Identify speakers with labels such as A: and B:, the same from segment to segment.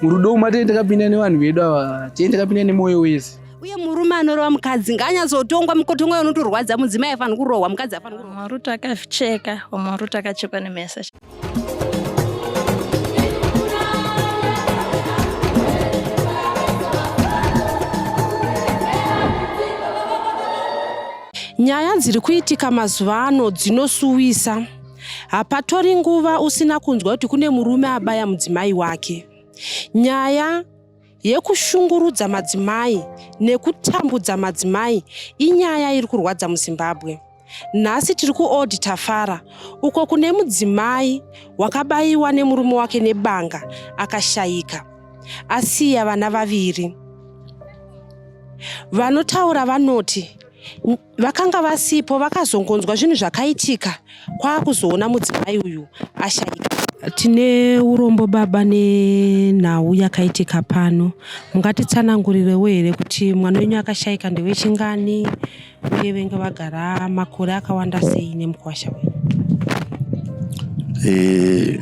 A: Murudo umu matenge takapinda nevanhu vedu ava, tenge takapinda nemoyo wese.
B: Uye murume anorova mukadzi ngaanyatsotongwa mukotongo unotorwadza mudzimai afanira kurohwa mukadzi afanira kurohwa.
C: Maruto akacheka, Maruto akachekwa nemesa.
B: Nyaya dziri kuitika mazuva ano dzinosuwisa. Hapatori nguva usina kunzwa kuti kune murume abaya mudzimai wake. Nyaya yekushungurudza madzimai nekutambudza madzimai inyaya iri kurwadza muZimbabwe. Nhasi tiri kuOld Tafara uko kune mudzimai wakabayiwa nemurume wake nebanga akashayika asiya vana vaviri. Vanotaura vanoti Vakanga vasipo vakazongonzwa zvinhu zvakaitika kwakuzoona mudzimai uyu ashaika. Tine urombo baba nenhau yakaitika pano. Mungatitsanangurirewo here kuti mwana wenyu akashaika ndewechingani uye venge vagara makore akawanda sei nemukuwasha wenyu?
D: Eh,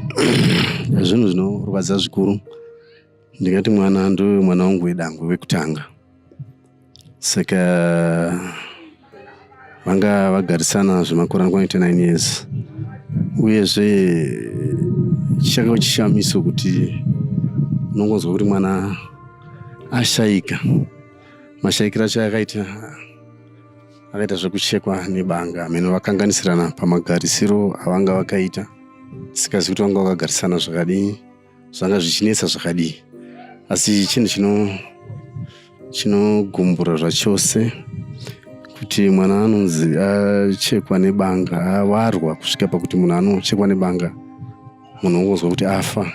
D: zvinhu zvinorwadza zvikuru. Ndingati mwana ndo mwana wangu wedangwe wekutanga. Saka vanga vagarisana zvemakore anokwana kuita 9 years uyezve chakava chishamiso kuti unongonzwa kuti mwana ashaika mashaikiro acho akaita akaita zvekuchekwa nebanga mheno vakanganisirana pamagarisiro avanga vakaita sikazi kuti vanga vakagarisana zvakadii zvanga zvichinetsa zvakadii asi chinhu chino chinogumbura zvachose kuti mwana anonzi achekwa nebanga awarwa kusvika pakuti munhu anochekwa nebanga munhu ongonzwa kuti afa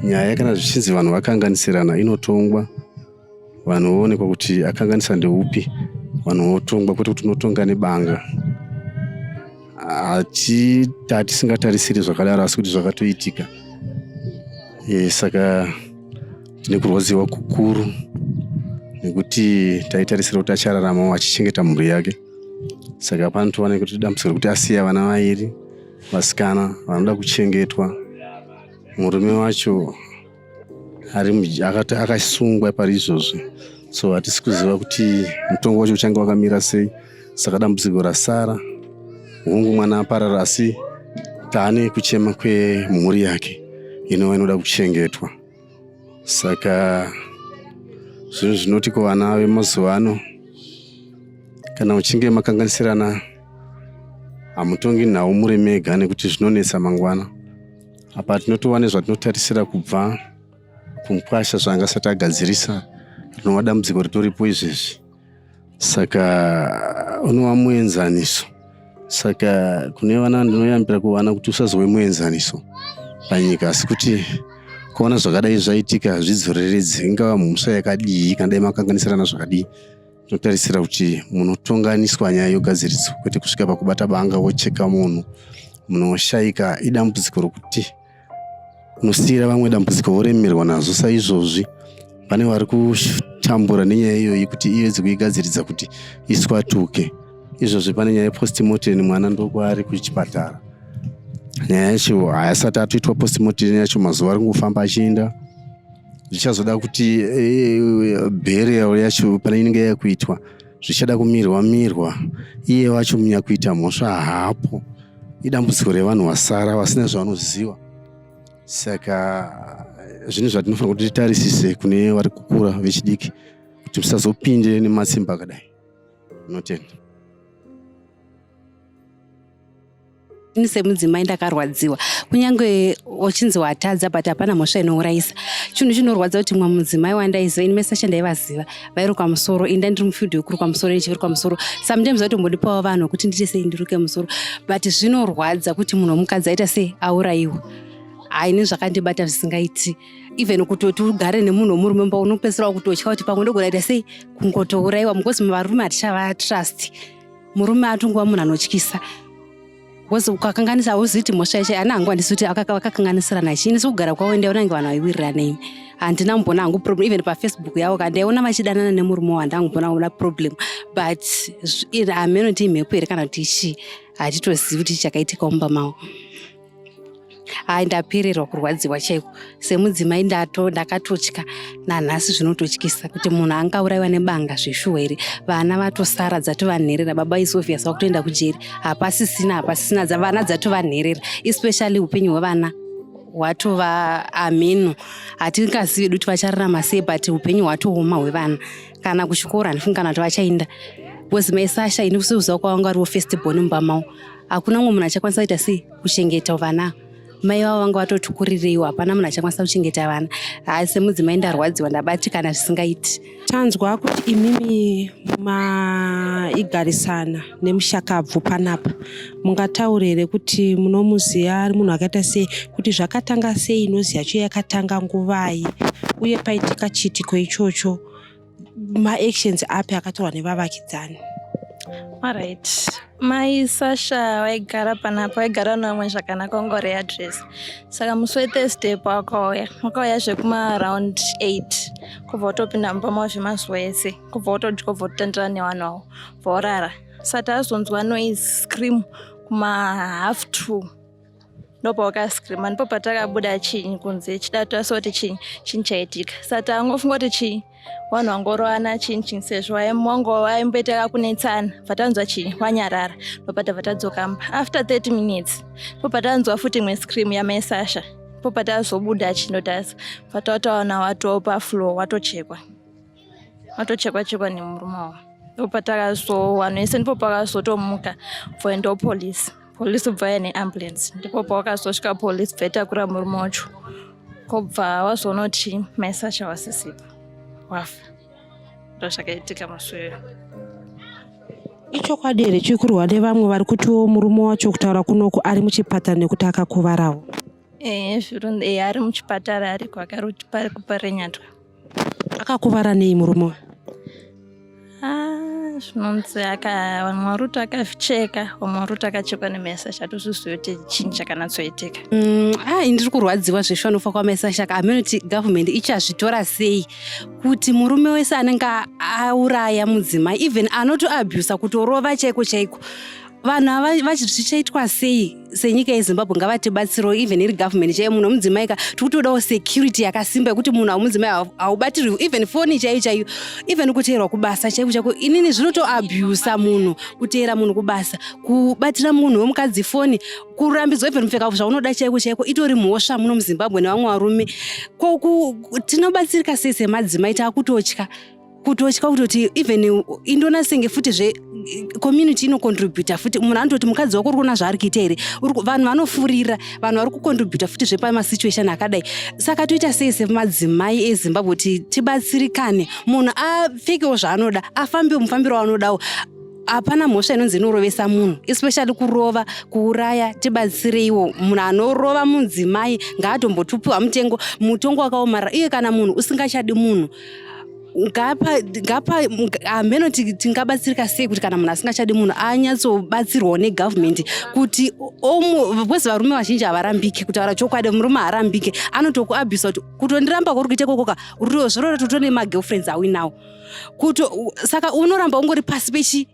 D: nyaya kana zvichinzi vanhu vakanganisirana inotongwa vanhu voonekwa kuti akanganisa ndeupi vanhu votongwa kwete kuti unotonga nebanga hatisingatarisiri zvakadaro asi kuti zvakatoitika e, saka tine kurwadziwa kukuru nekuti taitarisira kuti achararamawo achichengeta mhuri yake saka panotowana kuti dambudziko rekuti asiya vana vairi vasikana vanoda kuchengetwa murume wacho akasungwa pari izvozvi so hatisi kuziva kuti mutongo wacho uchange wakamira sei saka dambudziko rasara hungu mwana aparara asi taane kuchema kwemhuri yake inova inoda kuchengetwa saka zvinhu zvinoti kuvana vemazuva ano kana uchinge makanganisirana hamutongi nhau muri mega nekuti zvinonetsa mangwana Apa tinotova nezvatinotarisira kubva kumukwasha zvaanga asati agadzirisa rinova dambudziko ritoripo izvezvi saka unova muenzaniso saka kune vana ndinoyambira kuvana kuti usazove muenzaniso panyika asi kuti kuona zvakadai zvaitika zvidzoreredze ingava mhosva yakadii kana dai makanganisirana zvakadii Tinotarisira kuti munotonganiswa nyaya yogadziridzwa kwete kusvika pakubata banga wocheka munhu munoshaika idambudziko rokuti unosiira vamwe dambudziko voremerwa nazvo saizvozvi pane vari kutambura nenyaya iyoyi kuti iedze kuigadziridza kuti iswatuke izvozvi pane nyaya yepostmortem mwana ndokwaari kuchipatara nyaya yacho hayasati atoitwa postmortem yacho mazuva ari kungofamba achienda zvichazoda kuti eh, burial yacho pane inenge yakuitwa zvichada kumirwa mirwa iye wacho munyakuita mhosva haapo idambudziko revanhu vasara vasina zvavanoziva saka zvinhu zvatinofanira kuti titarisise kune vari kukura vechidiki kuti musazopinde nematsimba akadai unotenda
B: Ini semudzimai ndakarwadziwa kunyange uchinzi watadza but hapana mhosva inourayisa chinhu chinorwadza kuti mumwe mudzimai wandaiziva ini mesasha ndaivaziva vairuka musoro ini ndandiri mufield wekuruka musoro ndichiviruka musoro sometimes vaitombondipawo vanhu kuti ndiite sei ndiruke musoro but zvinorwadza kuti munhu womukadzi aita sei aurayiwa haini zvakandibata zvisingaiti even kutoti ugare nemunhu wemurume mba unopedzisira wakutotya kuti pamwe ndogona ita sei kungotourayiwa because varume hatichavatrust murume atongova munhu anotyisa because ukakanganisa hauzivi kuti mhosva yacho ana hangu handisi kuti vakakanganisirana chii nesi kugara kwavo ndaiona kunge vanhu vaiwirirana ini handina kumboona hangu problem even pafacebook yavo ka ndaiona vachidanana nemurume wavo handina kumboona kuona problem but hameno kuti imhepo here kana kuti chii hatitozivi kuti chakaitikawo mumba mavo. Hai, ndapererwa kurwadziwa chaiko semudzimai. Ndato ndakatotya nanhasi. Zvinototyisa kuti munhu angaurayiwa nebanga zveshuwa here? Vana vatosara dzatovanherera. Baba is obvious vakutoenda kujeri. Hapasisina, hapasisina. Vana dzatovanherera, especially upenyu hwevana hwatova ameno. Hatingazivi hedu kuti vachararama sei, but upenyu hwatooma hwevana. Kana kuchikoro handifungi kana kuti vachaenda, because mai Sasha, ini sekuziva kwavanga variwo first born mumba mavo, hakuna mumwe munhu achakwanisa kuita sei kuchengeta vana. Mai vavo vanga vatotikurireiwo, hapana munhu achakwanisa kuchengeta vana. Hai, semudzimai ndarwadziwa, ndabatikana zvisingaiti.
E: Tanzwa kuti imimi maigarisana nemushakabvu panapa. Mungataura here kuti munomuziva ari munhu akaita sei, kuti zvakatanga sei, nozi yacho yakatanga nguvai, uye paitika chiitiko ichocho maactions api akatorwa nevavakidzani?
C: Alright, mai Sasha vaigara panapa, vaigara nevamwe zvakanaka, ungori address. Saka musi weThursday pawakauya, wakauya zvekumaround 8, kubva watopinda mumba mavo zvemazuva ese, kubva watodya, kubva watotandira nevanhu avo, bva warara. Sati azonzwa noise, scream kuma 2:30, ndopawakascreama. Ndipo patakabuda chinyi kunze chida tase kuti chinyi, chinyi chaitika. Sati angofunga kuti chii, vanhu vangorovana, chinyi chinyi, sezvo wanga vaimboita kakunetsana. Bvatanzwa chinyi, wanyarara. Ndopatabva tadzoka mba. After 30 minutes ndipo patanzwa futi imwe scream yamai Sasha. Ndipo patazobuda chinotarisa, bvatataona watoo pafloor, watochekwa, watochekwa chekwa nemurume wavo. Ndipo patakazo vanhu vese, ndipo pakazotomuka, bvoendawo polisi. Polisi bva neambulance, ndipo pawakazosvika polisi, bvaitakura murume wacho, kobva wazoona kuti mai Sasha wasisipo, wafa. Ndo zvakaitika musi uyoyo.
E: Ichokwadi here chikurwa nevamwe vari kutiwo murume wacho kutaura kunoku ari muchipatara nekuti akakuvarawo?
C: Ehe, zviro ari muchipatara, ariko kuParirenyatwa.
E: Akakuvara nei murume uyu?
C: Ah, zvinonzi vamwe vari kuti akazvicheka, vamwe vari kuti akachekwa nemesa. Chatozviziva kuti chinyi chakanatsoitika.
B: Ah, ndiri kurwadziwa zveshuwa nokufa kwamai Sasha. Hameno kuti gavhumendi ichazvitora sei kuti murume wese anenge auraya mudzimai, even anotoabusa, kutorova chaiko chaiko, vanhu ava zvichaitwa sei? Senyika yeZimbabwe ngavatibatsirewo, even iri gavhumendi chaiyo. Munhu wemudzimai ka, tikutodawo security yakasimba yekuti munhu wemudzimai haubatirwi even foni chaiyo chaiyo, even kuteerwa kubasa chaiko chaiko. Inini zvinotoabusa munhu, kuteera munhu kubasa, kubatira munhu wemukadzi foni, kurambidzwa even kupfeka zvaunoda chaiko chaiko, itori mhosva muno muZimbabwe nevamwe varume. Tinobatsirika sei semadzimai? Taakutotya, kutotya kutoti even indona senge futi zve community inocontributa futi. Munhu anototi mukadzi wako uri kuona zvaari kuita here? Vanhu vanofurira, vanhu vari kucontributa futi zvepamasituation akadai. Saka toita sei semadzimai eZimbabwe kuti tibatsirikane, munhu apfekewo zvaanoda, afambewo mufambiro waanodawo? Hapana mhosva inonzi inorovesa munhu, especially kurova, kuuraya. Tibatsireiwo, munhu anorova mudzimai ngaatombotupiwa mutengo, mutongo wakaomarara. Iye kana munhu usingachadi munhu, ngapa ngapa hameno tingabatsirika sei kuti kana munhu asingachadi munhu anyatsobatsirwawo negavhumendi kuti because varume vazhinji havarambiki. Kutaura chokwadi, murume haarambike, anotokuabhisa kuti kutondiramba kuri kuita ikokoka zvorora totone magirlfriends awinawo kuto. Saka unoramba ungori pasi pechi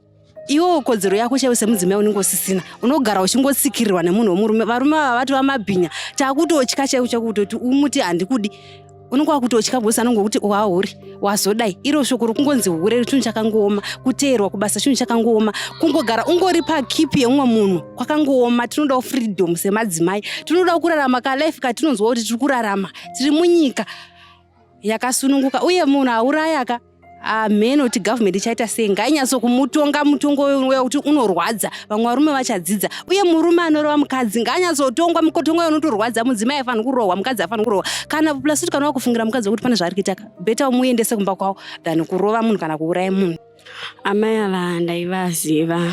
B: iwewo kodzero yako chaivo semudzimai unenge usisina, unogara uchingotsikirirwa nemunhu wemurume. Varume ava vati vamabhinya, chaakutotya chaivo chakutoti umuti handikudi, unenge wakutotya because anongokuti wauri wazodai. Iro shoko rokungonzi hure chinhu chakangooma, kuteerwa kubasa chinhu chakangooma, kungogara ungori pakipi yemumwe munhu kwakangooma. Tinodawo freedom semadzimai, tinodawo kurarama kalife katinonzwa kuti tiri kurarama, tiri munyika yakasununguka. Uye munhu aurayaka, amheno kuti gavhumendi ichaita sei, ngainyatso-kumutonga mutongo wekuti unorwadza, vamwe varume vachadzidza. Uye murume anorova mukadzi ngaanyatsotongwa mutongo unotorwadza. Mudzimai afaniri kurohwa, mukadzi afaniri kurohwa. Kana plus kuti kana wakufungira mukadzi wekuti pane zvaari kuita, better umuendese kumba kwavo than kurova munhu kana kuuraya munhu.
F: Amai ava ndaivaziva,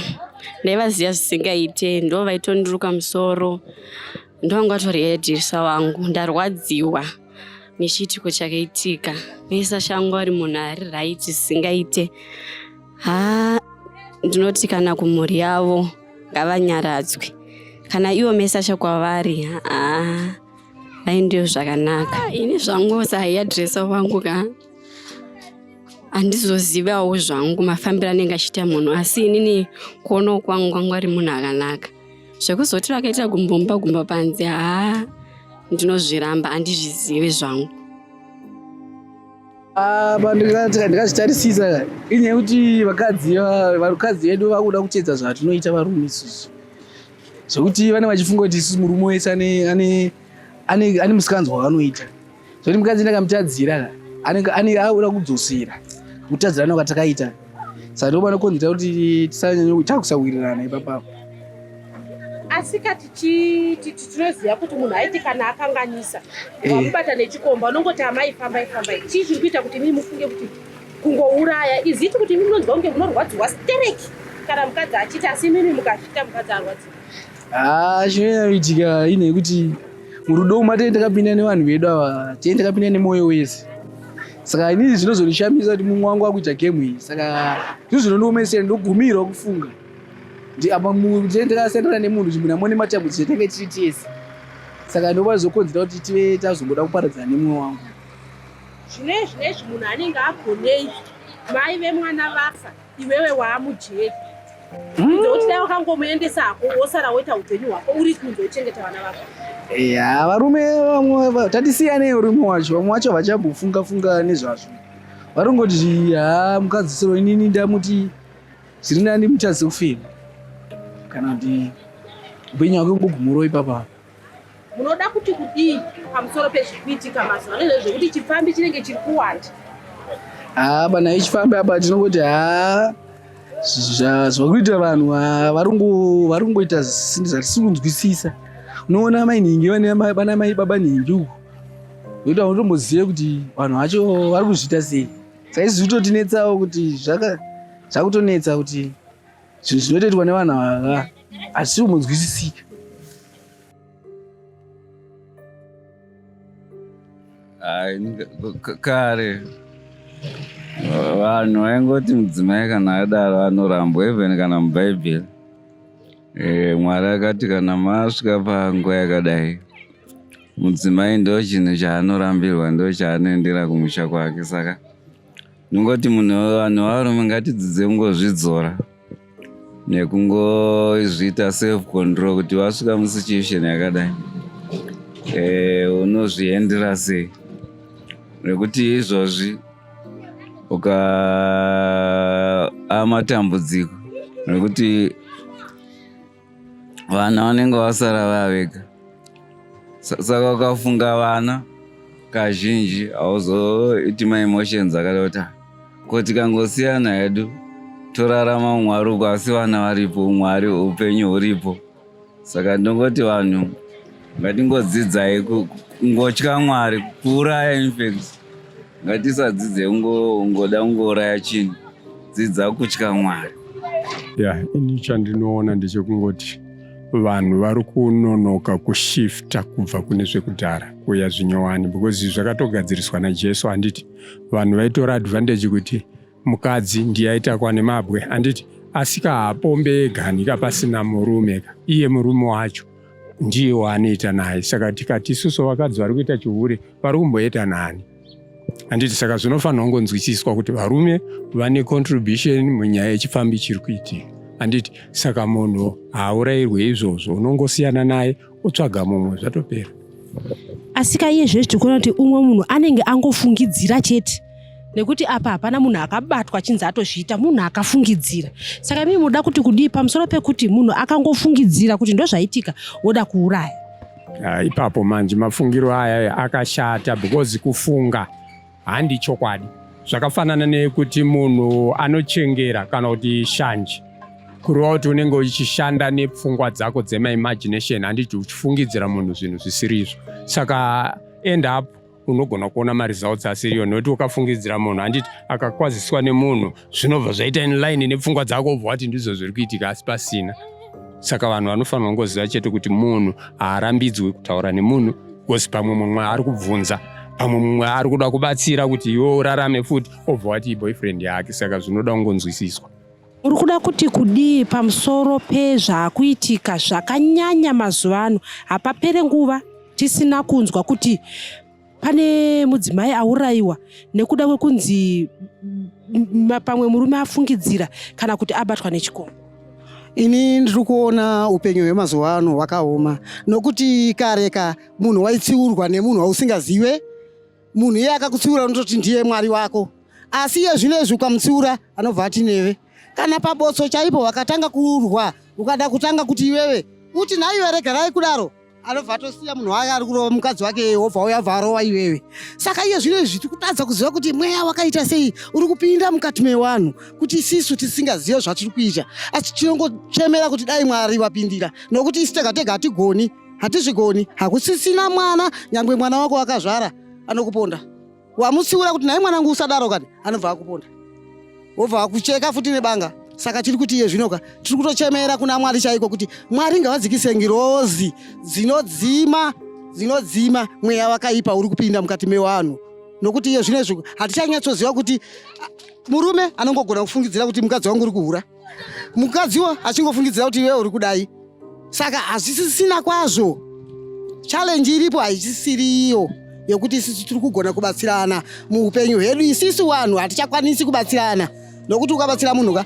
F: ndaivaziva zvisingaite. Ndo vaitondiruka musoro, ndovanga vatori hairdresser wangu. Ndarwadziwa nechiitiko chakaitika. Mai Sasha ari munhu ari right zvisingaite. Ha, ndinoti kana kumhuri yavo ngavanyaradzwe, kana ivo mai Sasha kwavari, haa, vaendewo zvakanaka. Ini zvangu sahairdresser wangu ka, handizozivawo zvangu mafambiro anenge achiita munhu, asi inini kuonawo kwangu, kwangu ari munhu akanaka. Zvekuzoti vakaita gumbomba gumba panze, haa, ndinozviramba, handizvizivi zvangu.
A: Apa ndikazvitarisisa inyaya yekuti vakadzi vakadzi vedu vakuda kuteedza zvatinoita varume isusu, zvekuti vane vachifunga kuti isusu murume wese ane ane ane ane musikanzwa waanoita, zvekuti mukadzi ndakamutadzira anenge ane akuda kudzosera kutadzirana kwatakaita, saka ndo panokonzera kuti tisanyanya takusawirirana ipapapo.
E: Asi ka tinoziva kuti munhu aiti kana akanganisa, wamubata nechikomba, unongoti amai fambai fambai. Chii chiri kuita kuti imimi mufunge kuti kungouraya iziti kuti imi munonzwa kunge munorwadziwa stereki kana mukadzi achiita, asi imimi mukazviita mukadzi arwadziwa?
A: Haa, chinonyanya kuitika ine yekuti murudo umu matenge takapinda nevanhu vedu ava, tinenge takapinda nemwoyo wese, saka inini zvinozondishamisa kuti mumwe wangu akuita game iyi, saka zvinhu zvinondiomesera, ndogumirwa kufunga kuti apa tinenge takasiyana nemunhu kuti munhu amone matambudziko tinenge tiri tese, saka ndopazokonzera kuti tive tazongoda kuparadzana nemumwe wangu.
E: Zvinezvi munhu anenge agonei? Mai vemwana vafa, iwewe waamujeri, kunze dai wakangomuendesa hako, wosara woita upenyu hwako uri kunze, uchengeta vana vako.
A: Ya, varume vamwe tatisiyanei, urume wacho vamwe vacho vachambofunga funga nezvazvo, varongoti ha, mukadzi sero inini ndamuti zviri nani mutadze kufema kana kuti upenyu hwake kungogumuro ipapa.
E: Munoda kuti kudii pamusoro pezviri kuitika mazuva ano izvozvo zvekuti chipfambi chinenge chiri kuwanda?
A: Haa, bana ichifambi apa tinongoti haa, zvakuita vanhu vari kungoita zvatisi kunzwisisa. Unoona mai nhingi vane vana mai baba nhingi uku, nokuti hautombozive kuti vanhu vacho vari kuzviita sei. Saka izvi zvitotinetsawo kuti zvakutonetsa kuti zvinhu zvinotoitwa nevanhu ava hazvisi kumbonzwisisika.
G: Hai, kare vanhu vaingoti mudzimai kana adaro anorambwa, even kana mubhaibheri Mwari akati kana masvika panguva yakadai, mudzimai ndo chinhu chaanorambirwa, ndo chaanoendera kumusha kwake. Saka ndingoti munhu, vanhu varume ngatidzidze kungozvidzora nekungozviita self control kuti wasvika musituation yakadai unozviendera sei, nekuti izvozvi uka amatambudziko nekuti vana vanenge vasara vavega. Saka ukafunga vana kazhinji hauzoiti maemotions akada kuti "Ah, ko tikangosiyana hedu torarama umwari uko, asi vana varipo, umwari upenyu huripo." Saka ndongoti vanhu ngatingodzidzai kungotya Mwari, kuuraya, infact ngatisadzidze ungoda kungouraya chinhu, dzidza kutya Mwari.
H: Ya, ini chandinoona ndechekungoti vanhu vari kunonoka kushifta kubva kune zvekudhara kuuya zvinyowani, because zvakatogadziriswa naJesu, handiti? Vanhu vaitora advantage kuti mukadzi ndiye aitakwa nemabwe, handiti? Asi kahapombe ega nika pasina murume ka, iye murume wacho ndiye waanoita naye. Saka tikati isusu vakadzi vari kuita chihure, vari kumboita nani, handiti? Saka zvinofanira kungonzwisiswa kuti varume vane contribution munyaya yechipfambi chiri kuitika, handiti? Saka munhu haaurayirwe izvozvo, unongosiyana naye otsvaga mumwe, zvatopera.
E: Asi ka iye zvezvi tikuona kuti umwe munhu anenge angofungidzira chete, nekuti apa hapana munhu akabatwa achinzi atozviita, munhu akafungidzira. Saka imimi munoda kuti kudii pamusoro pekuti munhu akangofungidzira kuti ndozvaitika, woda kuuraya?
H: Ah, ipapo manje mafungiro aya akashata, because kufunga handi chokwadi. Zvakafanana nekuti munhu anochengera kana kuti shanje, kureva kuti unenge uchishanda nepfungwa dzako dzemaimagination, handiti? Uchifungidzira munhu zvinhu zvisiri izvo, saka end up unogona kuona maresults asiriyo, nekuti ukafungidzira munhu, handiti, akakwaziswa nemunhu, zvinobva zvaita inline nepfungwa dzako, ubva wati ndizvo zviri kuitika, asi pasina. Saka vanhu vanofanira kungoziva chete kuti munhu haarambidzwi kutaura nemunhu, because pamwe mumwe ari kubvunza, pamwe mumwe ari kuda kubatsira kuti iwe urarame futi, obva wati iboyfriend yake. Saka zvinoda kungonzwisiswa.
E: Uri kuda kuti kudii pamusoro pezvaakuitika zvakanyanya mazuva ano? Hapapere nguva tisina kunzwa kuti pane mudzimai aurayiwa nekuda kwekunzi pamwe murume afungidzira kana kuti abatwa nechikomba.
I: Ini ndiri kuona upenyu hwemazuva ano hwakaoma nokuti kare ka munhu waitsiurwa nemunhu wausingazive. Munhu iye akakutsiura unototi ndiye Mwari wako, asi iye zvino izvi ukamutsiura anobva ati neve. Kana pabotso chaipo vakatanga kurwa, ukada kutanga kuti iwewe uti nhaiwe regarai kudaro, anobva atosiya munhu wake ari kurova mukadzi wake, wobva uya bva arova iwewe. Saka iye zvino izvi tiri kutadza kuziva kuti mweya wakaita sei uri kupinda mukati mewanhu, kuti isisu tisingazive zvatiri kuita, asi tinongochemera kuti dai Mwari vapindira, nokuti isu tega tega hatigoni, hatizvigoni. Hakusisina mwana, nyangwe mwana wako wakazvara anokuponda. Wamutsiura kuti nhai mwanangu usadaro kani, anobva akuponda, wobva akucheka futi nebanga. Saka tiri kuti iye zvinoka tiri kutochemera kuna Mwari chaiko kuti Mwari ngavadzikise ngirozi dzinodzima dzinodzima mweya wakaipa uri kupinda mukati mewanhu, nokuti iye zvino izvi hatichanyatsoziva kuti murume anongogona kufungidzira kuti mukadzi wangu uri kuhura, mukadziwo achingofungidzira kuti iwewe uri kudai. Saka hazvisisina kwazvo, challenge iripo haisisiriyo yekuti isisu tiri kugona kubatsirana muupenyu hwedu. Isisu vanhu hatichakwanisi kubatsirana, nokuti ukabatsira munhu ka,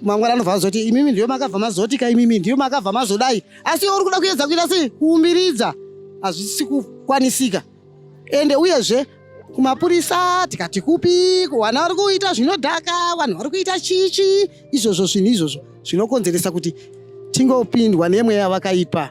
I: mangwana anobva azoti imimi ndiyo makabva mazoti ka, imimi ndiyo makabva mazodai, asi iwe uri kuda kuedza kuita sei kuumbiridza, hazvisi kukwanisika. Ende uyezve kumapurisa tikati kupi, vana vari kuita zvinodhaka, vanhu vari kuita chichi, izvozvo zvinhu izvozvo zvinokonzeresa kuti tingopindwa nemweya vakaipa.